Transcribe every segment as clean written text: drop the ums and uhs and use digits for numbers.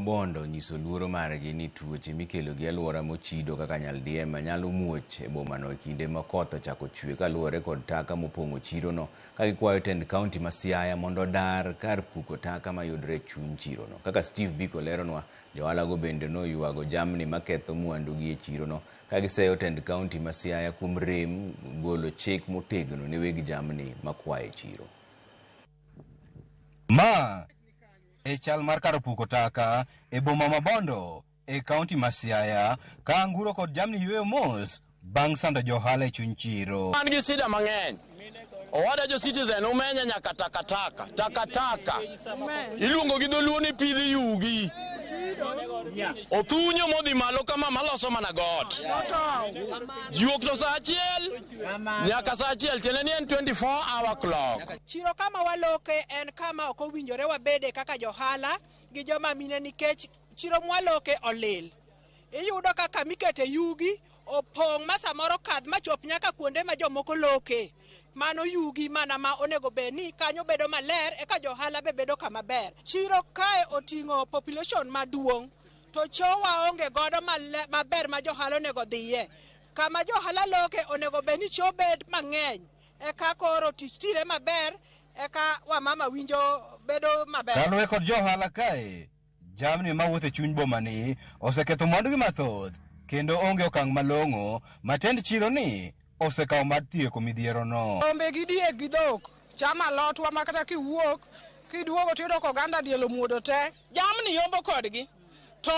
Bondo onyiso luoro margi ni tuoche mikelo gi aluora mochido kaka nyaldiema nyalo muoch e bomano e kinde ma koth ochako chwe kaluwore kod taka mopong'o chirono ka gikwayo tend kaunti ma Siaya mondo odar kar puko taka mayudore e chuny chirono. Kaka Steve Biko leronwa, johalago bende noywago jamni maketho mwandugi e chirono ka giseyo tend kaunti ma Siaya kuom rem golo chik motegno ne weg jamni makwayo e chiro. Ma e chal mar kar puko taka e boma ma Bondo e kaunti ma Siaya ka anguro kod jamni yweyo mos bang' sando johala e chuny chiro. An gi sida mang'eny. Owada jo Citizen umenya nyaka takataka, takataka. Iluongo gi dholuo ni pidh yugi. Othunyo modhi malo kama maloso mana got. Juok to saa achiel nyaka saa achiel tiende ni en 24 hour clock. Chiro kama waloke en kama ok owinjore wabede kaka johala gi joma mine nikech chiro mwaloke olil. Iyudo kaka mikete yugi opong' ma samoro kadh machop nyaka kuonde ma jomoko loke. Mano yugi mana ma onego bed ni kanyo bedo maler eka johala be bedo kama ber. Chiro kae oting'o population maduong' to choo waonge godo maber ma johala onego dhiye. Kama johala loke onego bed ni choo bed mang'eny eka koro tich tire maber eka wamama winjo bedo maber. Kaluwore kod johala kae, jamni mawuotho e chuny bomani oseketho mwandugi mathoth kendo onge okang' malong'o ma tend chiro ni osekawo mar tieko midhierono. Rombe gi diek gi dhok chamo alotwa ma kata kiwuok kiduogo tiyudo ka oganda diel omuodo te. Jamni yombo kodgi to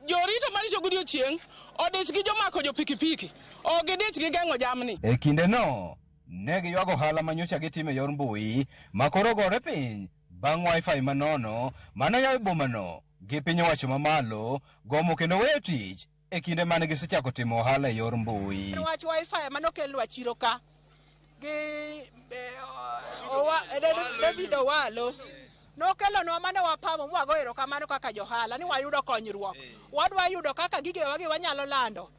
jorito marito godiochieng' odich gi jomako jo pikipiki ok gidich gi geng'o jamni. E kindeno, ne giywago ohala ma nyocha gitimo e yor mbui ma koro ogore piny bang' wifi manono manoyaw e bomano gi piny owacho mamalo gomo kendo weyo tich e kinde mane gisechako timo ohala e yor mbui. Wach wifi manokelnwa chiro ka gi David Owalo nokelonwa mane wapamo mwago erokamano kaka johala ni wayudo konyruok. Wadwa yudo kaka gigewa gi wanyalo lando.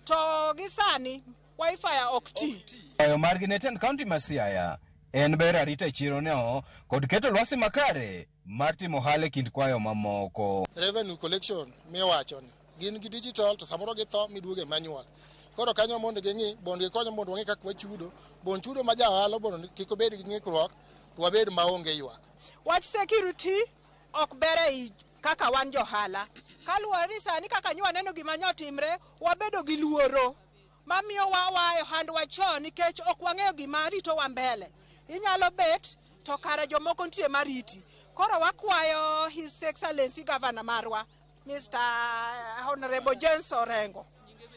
To gi sani wifi ok ti. Kwayo margi ne tend kaunti ma Siaya en bero arita e chirono kod keto lwasi makare mar timo ohala e kind kwayo mamoko. Revenue collection miwacho ni gin gi digital to samoro githo miduoge manual. Koro kanyo mondo ging'i, mondo gikony mondo wang'e kaka wachudo, bon chudo ma ja ohala mondo kik obed gi ng'ikruok to wabed maonge ywak. Wach security ok ber ei kaka wan johala. Kaluwore ni sani kaka nyo waneno gima nyo timre, wabedo gi luoro mamiyo wawa e ohandwa chon nikech ok wang'eyo gima ritowa mbele. Inyalo bet to kare jomoko nitie mariti. Koro wakwayo His Excellency Governor marwa Mr. Honorable James Orengo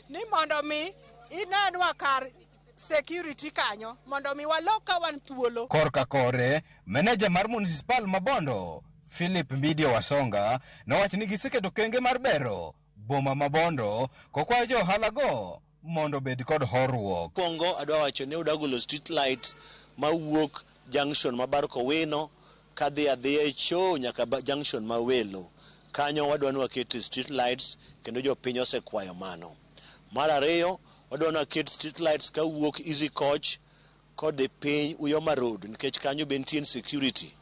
ni mondo mi inenwa kar security kanyo mondo mi walok ka wan thuolo. Korka kore, meneja mar municipal ma Bondo, Philip Mbidio Wasonga, nowacho ni giseketo kenge mar bero boma ma Bondo kokwayo jo ohala go mondo obed kod horuok. Mokwongo adwa wacho ni udwa golo street light mawuok junction ma Bar Kowino kadhi adhiya e choo nyaka junction ma Welo. Kanyo wadwa ni waket street lights kendo jopiny osekwayo mano. Mar ariyo, wadwa ni waket street lights kawuok Easy Coach kodhi piny Uyoma Road nikech kanyo be nitie insecurity.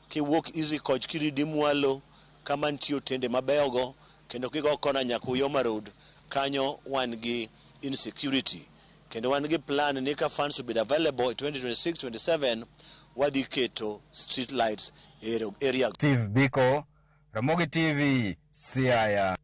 Kiwuok Easy Coach kiridi mwalo kama nitie otende mabeyogo kendo kigo kona nyaka Uyoma Road kanyo wan gi insecurity. Kendo wan gi plan ni ka funds obedo available e 2026-27 wadhi keto street lights e area. Steve Biko, Ramogi TV, Siaya.